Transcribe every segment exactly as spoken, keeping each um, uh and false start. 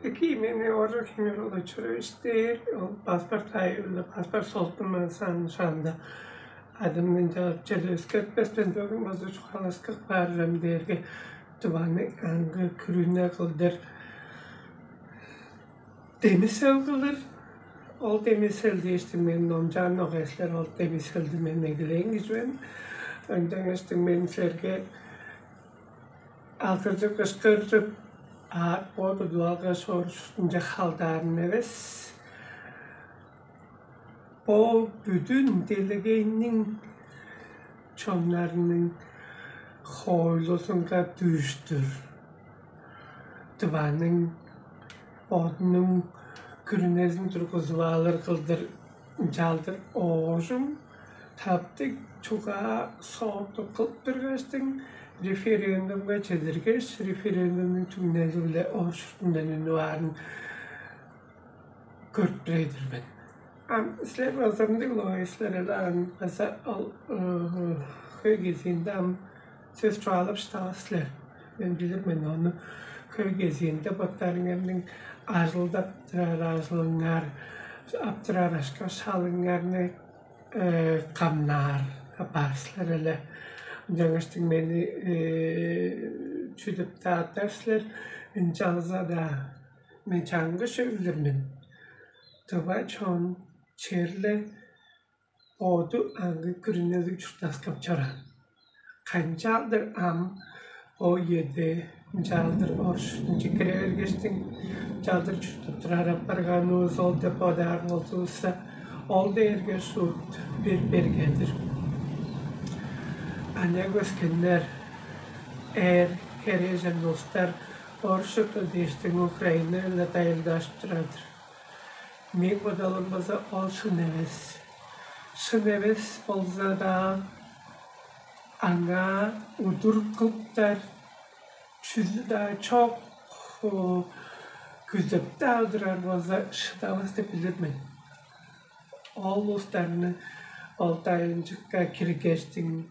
Эки имени ору химер улучшырыштыр. Ол паспорт хайылы, паспорт солтунман сан шанда. Адымның жаап челе өскертпестен дөгүн база чугааласкык баарым дээрге дубаны аңгы күрүнө кылдыр. Демисел кылыр. Ол демисел дээштим мен номчаан огайлар ол демиселди мен эгелээн кижи мен. Ынчангаш мен силерге алгыржып кышкыржып, а бо дудуалга шорушунче халдаарын эвес. Бо бүдүн делегейниң чоннарының хоойлузунга дүштүр. Дываның бодунуң күрүнезин тургузуп алыр кылдыр ынчалдыр оожум таптыг чугаа соорту кылып тургаштың, референдумга чедиргеш, референдумнуң түңнели-биле оршуттундан үнүп аарын көрүп турар-дыр мен. Ам силер база ындыг лоисилер эле ам база ол хөй кезиинде ам сөс чугаалап шыдавас силер. Мен билир мен ону. Хөй кезиинде боттарыңарның ажылдап турар ажылыңар, ап турар ашка шалыңарны камнаар апаар силер эле. Ынчангаштың мени чүдүп таатар силер. Ынчалза-даа мен чаңгыш өлүр мен. Тыва чон черле боду аңгы күрүнелиг чурттаскап чораан. Канчаалдыр ам бо үеде ынчаалдыр оршунче кире бергештиң, ынчаалдыр чурттап турар апарганывыс ол деп бодаар болзувусса, ол дээрге шуут бир бергедир. Аныяк өскеннер, эр херээжен улустар оршутту дээштиң Украина-биле дайылдашып турар-дыр. Мээң бодалым база ол шын эвес. Шын эвес болза-даа, аңаа удур кылыптар чүзү-даа чок, күзеп-даа турар болза, шыдавас деп билир мен. Ол улустарны ол дайынчыкка киргештиң,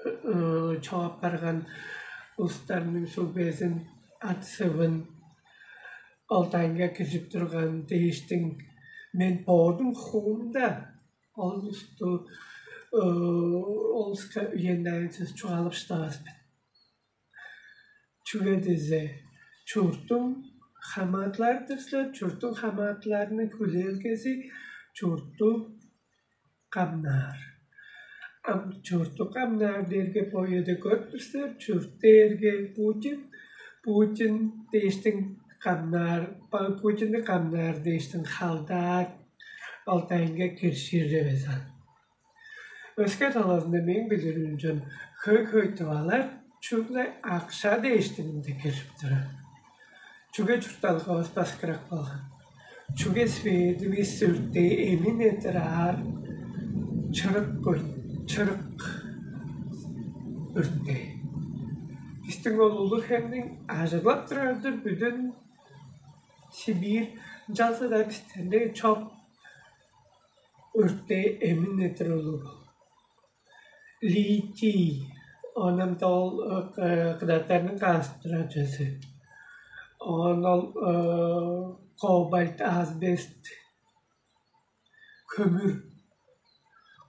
чоп апарган улустарның сүгбезин, ат-сывын, ол дайынга киржип турган дээштиң, мен боодум хуумда ол улусту, ол улуска үен-дайын сөс чугаалап шыдавас мен. Чүге дизе чурттуң хамаатылаар-дыр силер, чурттуң хамаатылаарының хүлээлгези чуртту камнаар. Ам чуртту камнаар дээрге бо үеде көрүп тур силер, чурт дээрге Путин, Путин дээштиң камнаар, Путинни камнаар дээштиң халдаар, ол дайынга киржир эвес аан. Өске талазында мээң билиримче хөй-хөй тывалар чүгле акша дээштиңинде кирип турар. Чүге чуртталгавыс баскырак болган? Чүге светивис өртээ эмин этир аар чырык көр, чырык өртээ. Бистиң ол улуг хемниң ажыглап турар-дыр бүдүн Сибирь, ынчалза-даа бистерни чоп өртээ эмин этир улуг. Литий, оон ам ол кыдаттарның каастырар чүвези. Оон ол кобальт, асбест, көмүр.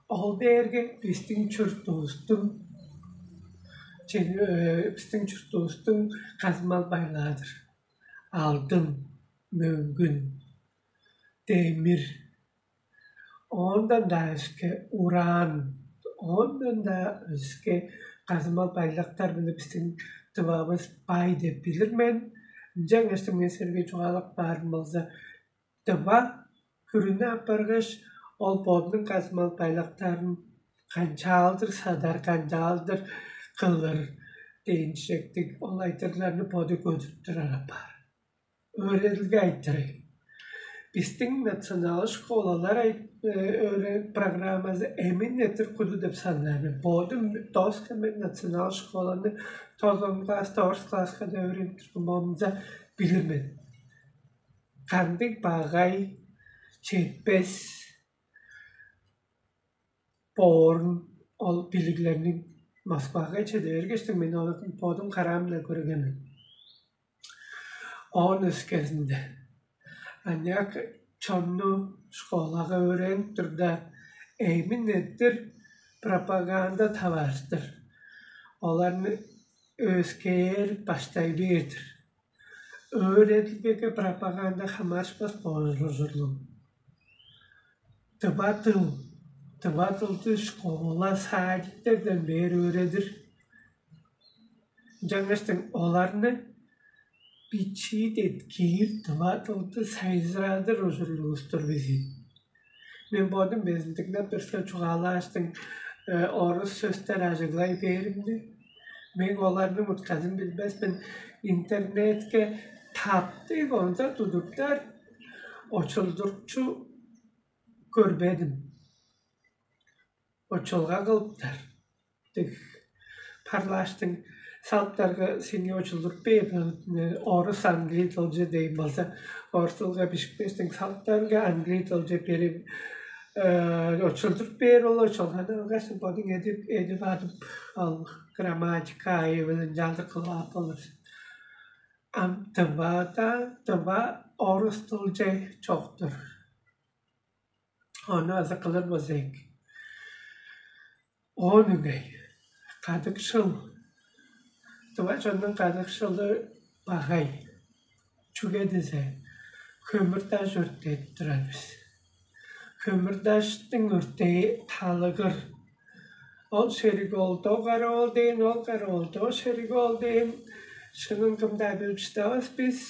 Ол дээрге бистиң чуртувустуң, бистиң чуртувустуң казмал байлаадыр. Алдын, мөңгүн, демир, оондан-даа өске уран, оондан-даа өске казмал байлактар-биле бистиң Тывавыс бай деп билир мен. Ынчангаш мен силерге чугаалап баарым болза, Тыва күрүнү апаргаш, ол бодунуң казмал байлактарын канчаалдыр садар, канчаалдыр кылыр дээн чижектиг ол айтырларны боду көдүрүп турар апаар. Өөредилге айтырыг. Бистиң национал школалар программазы эмин этир куду деп санаар мен. Бодум доска мен национал школаны тозон класста, орус класска да өөренип турган болумза билир мен. Кандыг багай четпес боорун ол билиглерниң Москвага чеде бергештиң мен ону бодум караам-биле көрген мен. Оон өскезинде аныяк чонну школага өөренип турда, эмин эрттир пропаганда таварыштыр оларны өскээр баштай бээр-дир. Өөредилгеге пропаганда хамаарышпас болур ужурлуг. Тыва дыл, тыва дылды школа, садиктерден бээр өөредир. Ынчангаштың оларны бичии деткиир тыва дылды сайзырадыр ужурлугустур бис ийин. Мен бодум безин дыңнап турска чугаалааштың, э, орус сөстер ажыглай бээримни, мен оларның утказын билбес мен. Интернетке таптыг онза тудуптар очулдурукчу көрбедим. Очулга кылыптар дег. Парлааштың салыптарга сеңээ очулдуруп бээр, орус англи дылче дейм болза, орус дылга бишипкештиң салыптарынга англи дылче берип, очулдуруп бээр ол очулганы алгаш бодуң эдип эдип адып ал грамматика айы билен жалдыр кылып ап болур. Ам тывада тыва орус дылче чоктур. Ону азы кылыр болза эки. Оон ыңай кадыкшыл. Тыва чоннуң кадыкшылы багай. Чүге дизе хөмүр-даш өртээп турар бис. Хөмүр-даштың өртээ талыгыр. Ол шериг ол доо кара ол дээн, ол кара ол доо шериг ол дээн. Шынын кымда билип шыдавас бис.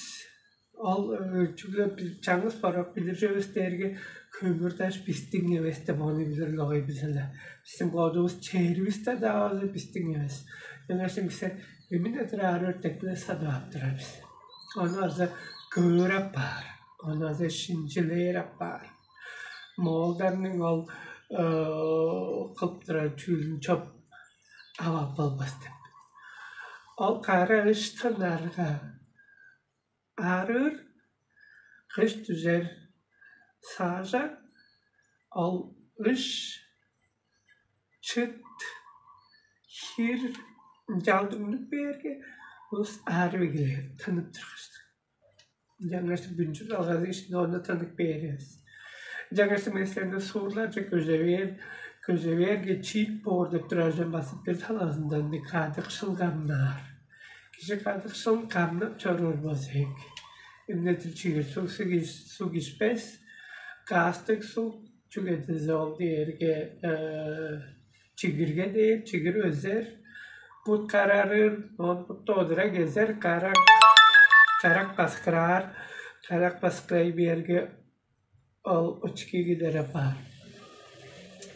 Ол чүгле чаңгыс борок билир чүвевис дээрге хөмүр-даш бистиң эвес деп ону билир логай бис эле. Бистиң бодувус черивисте-даа база бистиң эвес. Ынчангаш бисте эмин ытыраар өртекти садып ап турар бис. Ону база көөр апаар, ону база шинчилээр апаар. Моолдарның ол кылып турар чүүлүн чоп ап ап болбас деп. Ол кара ыш тынарга аарыыр, кыш дүжер саажа, ол ыш, чыт, хир, ынчалдыр үнүп бээрге, улус аарып эгелээр, тынып тургаш. Ынчангаш бүнчүр алгазы кижини ону тынып бээр эвес. Ынчангаш мен силерни суурларже көже бээр, көже бээрге чиик боор деп турар чон басып бир талазындан кадыкшыл камнаар. Кижи кадыкшылын камнап чоруур болза эки. Эмнедир чигир суг суг иш- суг ишпес, каастыг суг, чүге дизе ол дээрге чигирге дээр, чигир өзер, бут карарыр, оон бутту одура кезер, карак карак баскыраар, карак баскырай бээрге ол очки килер апаар.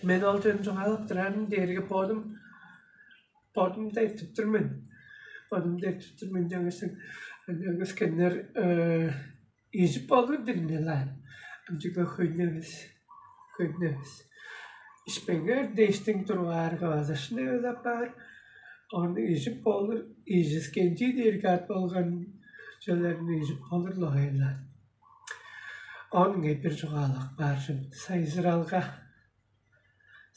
Мен ол чон чугаалап турарым дээрге бодум бодумда эртип тур мен. Бодумда эртип тур мен жаңышың өскеннер ижип болур дирнелаан. Ынчыга хөйневис, хөйневис. Ишпеңер дештиң тургаарга база шыневелеп баар. Ону ижип болур, ижискенчи дээрге ат болган чөлерни ижип болур логайлаан. Оон бир чугаалак баар чүн. Сайзыралга.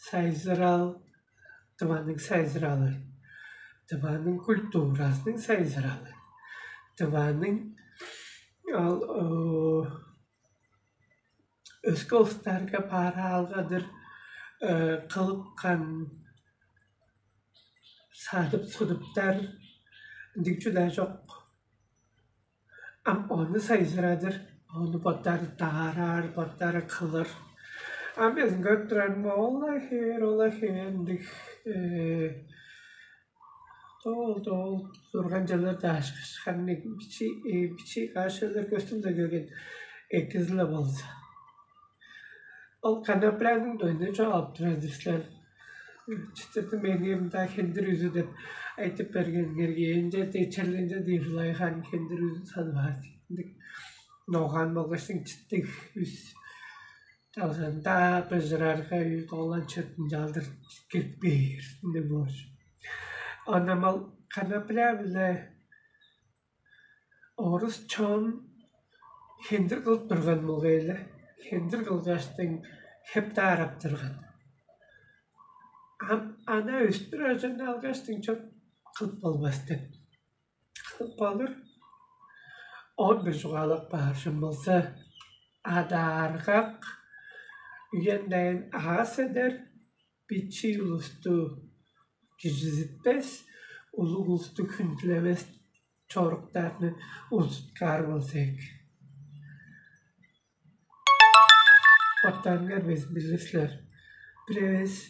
Сайзырал, дываның сайзыралы, дываның культуразының сайзыралы, дываның ол өске-улустарга бараалгадыр кылыпкан садып-судуптар ындыг чүдаа чок. Ам ону сайзырадыр, ону боттары даараар, боттары кылыр. Ам безин көрүп турарым ол-ла хевээр, ол-ла хевээр ындыг доол-доол турган чылдар даашкыш харын бичии бичии каш чылдар көстүм-даа келген экизиле болза. Ол конопляның дойну чоп алып турар силер. Читирдим меңээ мында хендир үзү деп айтып берген кергенче дечерленче диир улайхан хендир үзү санываар. Ындыг ногаан болгаш читтиг үс талганда быжырарга үй долан чыртынчалдыр кирип бээр ындыг болуш. Ынам ол конопля биле орус чон хендир кылып турган мылгай-ла, хендир кылгаштың хептаарап турган. Ам ана өстүр ажаны алгаштың чоп кылып болбас деп. Кылып болур. Он бир чугаалап бааржым болза, адааргак үен дайын аас эдер, бичии улусту кижизитпес, улуг улусту хүндүлевес чоруктарны узуткаар болза эки. Боттарыңар безин билир силер. Бир эвес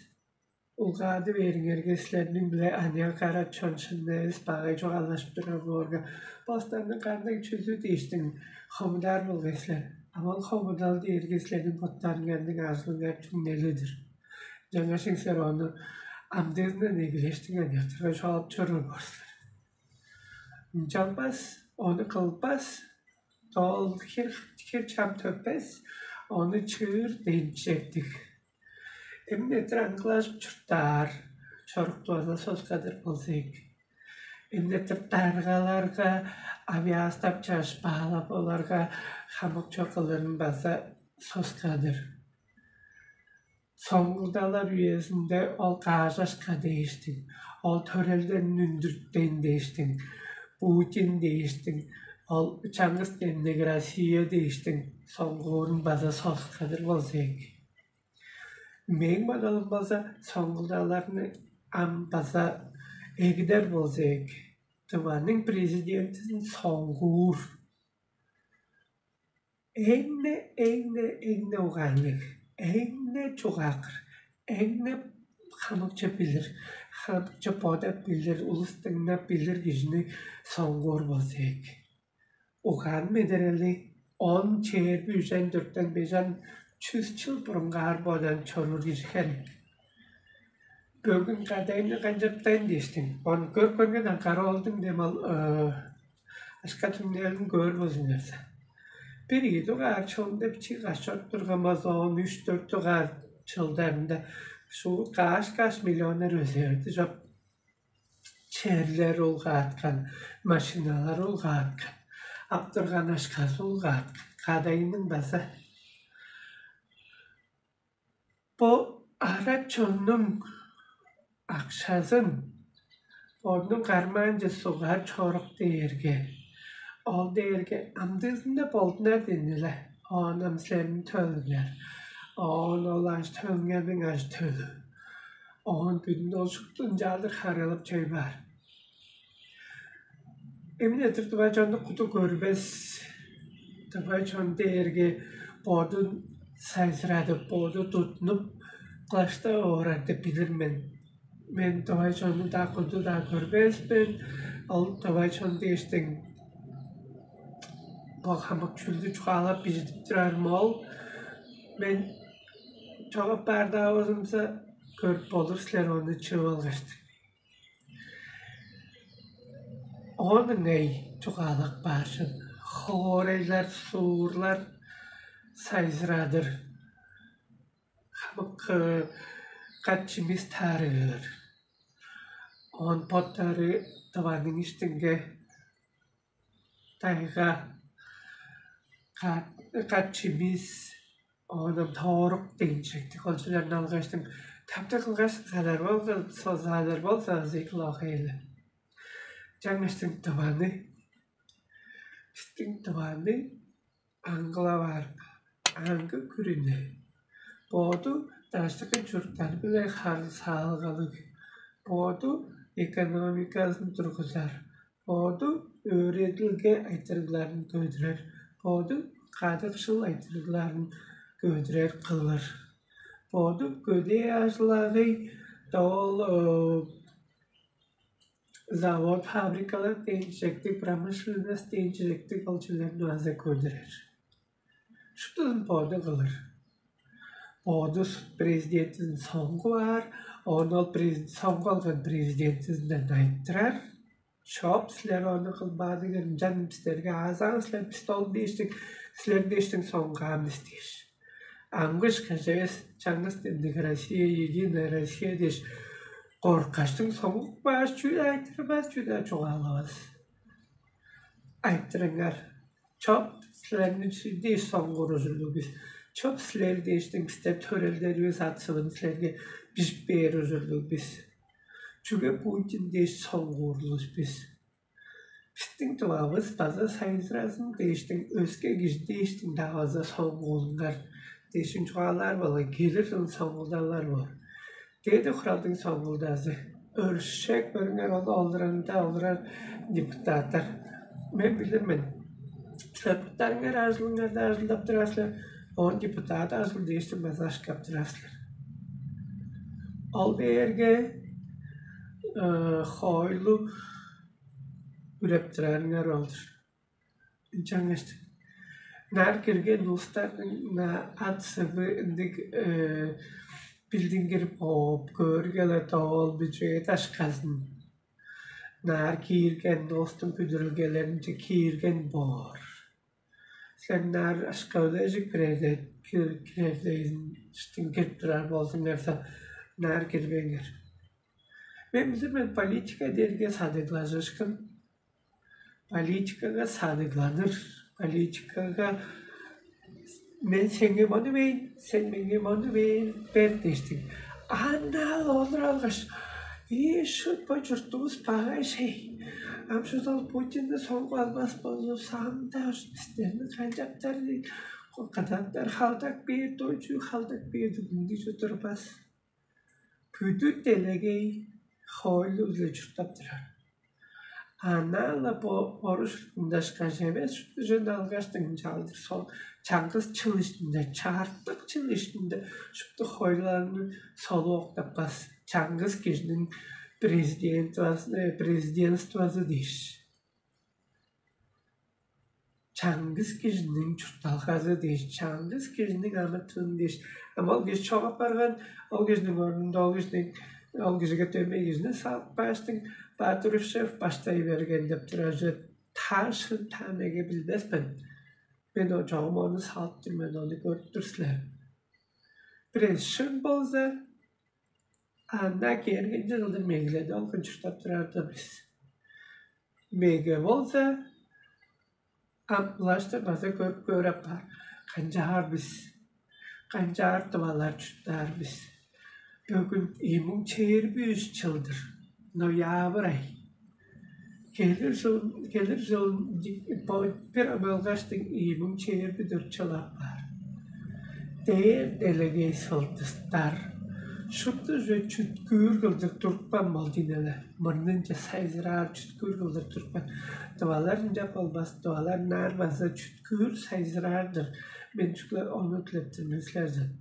улгаады бээриңерге, силерниң-биле аныяк ара чон шынневес багай чугаалашып турар боорга, бостарның кандыг чүзү дээштиң хомудар болгай силер. Ам ол хомудал дээрге силерниң боттарыңарның ажылыңар түңнели-дир. Ынчангаш силер ону амдыызындан эгелештиң аныяктарга чугаалап чоруур боор силер. Ынчалбас, ону кылбас, ол хир хир чам төппес, ону чыыр ден чиптиг. Эмнетир аңгылажып чурттаар чорукту база соскадыр болза эки. Эмнетир даргаларга авиастап чаш баалап, оларга хамык чок кылырын база соскадыр. Соңгулдалар үезинде ол Каажашка дээштиң, ол төрелден үндүртен дээштиң, Путин дээштиң, ол чаңгыс демнег Россия дээштиң соңгуурун база соскадыр болза эки. Мээң бодалым база соңгулдаларны ам база эгидер болза эки. Тываның президентизин соңгуур. Эң-не, эң-не, эң-не угаанныг, эң-не чугаакыр, эң-не хамыкче билир, хамыкче бодап билир, улус дыңнап билир кижини соңгуур болза эки. Угаан медерели он, чээрби, үжен, дөртен, бежен, чүс чыл бурунгаар бодан чоруур кижи херек. Бөгүн кадайны канчаптайн дээштиң, он көрүп көрген аңгара олдуң дем ал ашка түңнелин көөр болзуңарза. Бир ийи дугаар чылында бичии каш чоруп турган болза, он үш-дөрт дугаар чылдарында шуут каш-каш миллионнар өзээрди чоп. Черлер улгааткан, машиналар улгааткан, аптырган ашказы улгааткан, кадайының база бо арат чоннуң акшазын бодунуң кармаанче сугаар чорук дээрге, ол дээрге амдыызында болдунар дени-ле. Оон ам силерниң төлүңер, оон ол аш төлүңерниң аш төлү, оон бүдүн ол шупту ынчаалдыр харыылап чой баар. Эмне-дир, тывай чонну куду көрбес. Тывай чон дээрге бодун сайзырадып, боду тудунуп, кылаштап оорар деп билир мен. Мен тывай чонну-даа куду-даа көрбес мен. Ол тывай чон дээштиң бо хамык чүүлдү чугаалап бижидип турарым ол. Мен чогап баар-даа болзумза, көрүп болур силер ону чыып алгаштың. Оон ыңай чугаалап бааржын: хоорайлар, суурлар сайзырадыр, хамык кат чимис таарыыр. Оон боттары дываның иштинге тайга, кат чимис, оон тоорук дээн чижектиг ол чүвелерни алгаштың, тапты кылгаш садар болза, садар болза, зыглоохейле. Чаңгаштың дываны, бистиң дываны аңгылаваар аңгы күрүне. Боду даштыкы чурттар-биле харылзаалгалыг, боду экономиказын тургузар, боду өөредилге айтырыгларын көдүрер, боду кадыкшыл айтырыгларын көдүрер кылыр. Боду көдээ ажыл-агый, ол завод, фабрикалар дээн чижектиг, промышленность дээн чижектиг ол чүвелерни база көдүрер. Шуптузун боду кылыр. Боду президентизин соңгу баар, оон ол соңгу алган президентизинден айтырар: «Чоп, силер ону кылбаадыңар, ынчан бистерге аазаан силер, бисти ол дээштиң, силер дээштиң соңгаан бис» дээш. Ам кышкаш эвес, чаңгыс демниг Россия, единая Россия дээш, коркаштың соңгуп кааш, чүү-даа айтырбас, чүү-даа чугаалавас. Айтырыңар: «Чоп, силерни дээш соңгуур ужурлуг бис. Чоп, силер дээштиң бистер төрелдеривис ат-сывын силерге бижип бээр ужурлуг бис. Чүге Путин дээш соңгуур улус бис? Бистиң тывавыс база сайзыразын дээштиң, өске кижи дээштиң-даа база соңгулуңар дээшин чугаалаар болгай, келир чылын соңгулдалар боор. Дээди хуралдың соңгулдазы. Өршээн көрүңер, ол олурарында олурар депутаттар. Мен билир мен. Силер буттарыңар ажылыңарда ажылдап турар силер, оон депутат ажыл дээштиң база ашкап турар силер. Ол дээрге хоойлу үреп турарыңар ол-дур. Ынчангаш наар кирген улустарның ат-сывы ындыг билдингир бооп, көөрге-ле доол бүзүрээ дашказын. Наар киирген улустуң бүдүрүлгелеринче киирген боор. Силер наар ашкавлежик бирээде кирердейин, иштиң кирип турар болзуңарза, наар кирбеңер. Мен билир мен, политика дээрге садыглажыышкын. Политикага садыгланыр. Политикага мен сеңээ мону бээр, сен меңээ мону бээр, бер дээштиң. Аңаа олура алгаш: «Ии, шут, бо чуртувус багай шей. Ам шудал Путинни соңгу албас болзувусса, ам-даа бистерни калчаптар, кадаттар халдак бээр, дойчу халдак бээр» деп ындыг чүве турбас. Бүдүн делегей хоойлу-биле чурттап турар. Ана-ла бо орус шуптундашкаш эвес, шупту чон алгаштың ынчалдыр сол чаңгыс чыл иштинде, чартык чыл иштинде шупту хоойлуларны солуп октаппас. Чаңгыс кижиниң президентствазы, президентствазы дээш, чаңгыс кижиниң чуртталгазы дээш, чаңгыс кижиниң амытыын дээш, ам ол кижи чоп апарган, ол кижиниң орнунда ол кижиниң, ол кижиге дөмей кижини салып кааштың, Батырышев баштай берген деп турар чүве. Та шын, та меге билбес мен. Мен чогум ону салып тур мен, ону көрүп тур силер. Бир эвес шын болза, аңаа кээргенчиг кылдыр мегеледи ол хүн чурттап турар-дыр бис. Меге болза, ам улаштыр база көрүп көөр апаар, канчаар бис, канчаар тывалар чурттаар бис. Бөгүн ийи муң чээрби үш чыл-дыр, ноябрь ай. Келир чыл, келир чыл бир ам алгаштың ийи муң чээрби дөрт чыл апаар. Дээр делегей сылдыстар, шупту чүве чүткүүр кылдыр турупкан болду ийин але. Мурнунче сайзыраар, чүткүүр кылдыр турупкан. Тывалар ынчап болбас, тывалар ынаар база чүткүүр, сайзыраар-дыр. Мен чүгле ону дилеп тур мен силерден.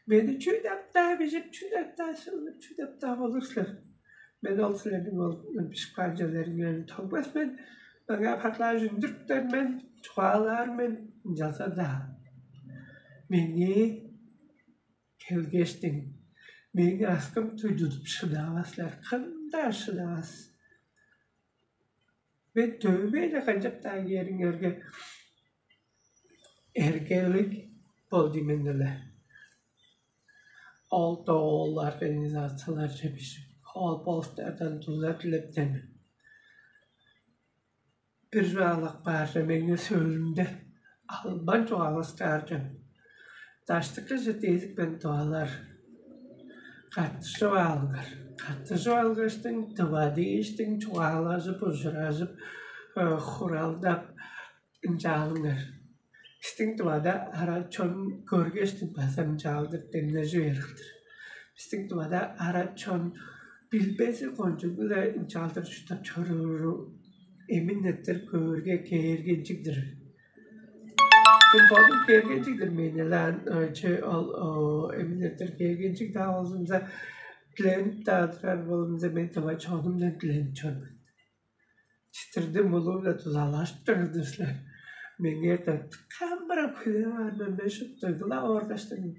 Мени чүү деп-даа бижип, чүү деп-даа шылып, чүү деп-даа болур силер. Мен ол силерниң ол бижип каан чүвелериңерни тоңбас мен. Маңаа парлааш үндүрүптер мен, чугаалаар мен, ынчалза-даа меңээ келгештиң, мээң акым туйдудуп шыдавас силер, кым-даа шыдавас. Мен дөмей-ле канчап-даа кээриңерге эргелиг болду ийин але. Ол-даа ол организацияларже бижип, ол постардан дуза дилептер мен. Бир чугаалап каарже, меңээ сөөлүнде албан чугааласкаар чүвем. Даштыкыже дезип мен тывалар каттыжып алыңар. Каттыжып алгаштың, тыва дээштиң чугаалажып, ужуражып, хуралдап ынчаалыңар. Бистиң тывада ара чон көргештиң база ынчаалдыр демнежи бээр кылдыр. Бистиң тывада ара чон билбези кончуг-биле ынчаалдыр чурттап чорууру эмин эртер көөрге кээргенчиг-дир. Мен бодум кээргенчиг-дир мен, элаан че ол эмин эртер кээргенчиг-даа болзумза, диленип-даа турар болумза, мен тыва чонумдан диленип чор мен. Читирдим улуу-биле дузалажып турар-дыр силер. Меңээ-даа камырап хүлээп аар мен, мен шупту ыглап оргаштың,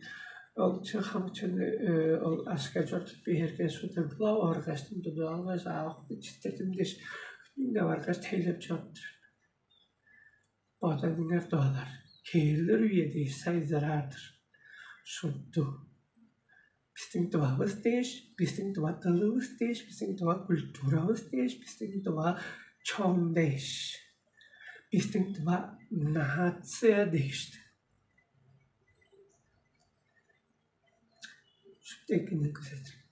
ол чыгам чүнү ол ашка чортуп бээрге, шупту ыглап оргаштың тудуп алгаш, аавыкты читтирдим дээш, мынга баргаш тейлеп чоруптур. Боданыңар, тывалар, кээрлер үе дээш сайзыраар-дыр. Шупту бистиң тывавыс дээш, бистиң тыва дылывыс дээш, бистиң тыва культуравыс дээш, бистиң тыва чон дээш, бистиң тыва нация дээш. Шупту экини күзедир.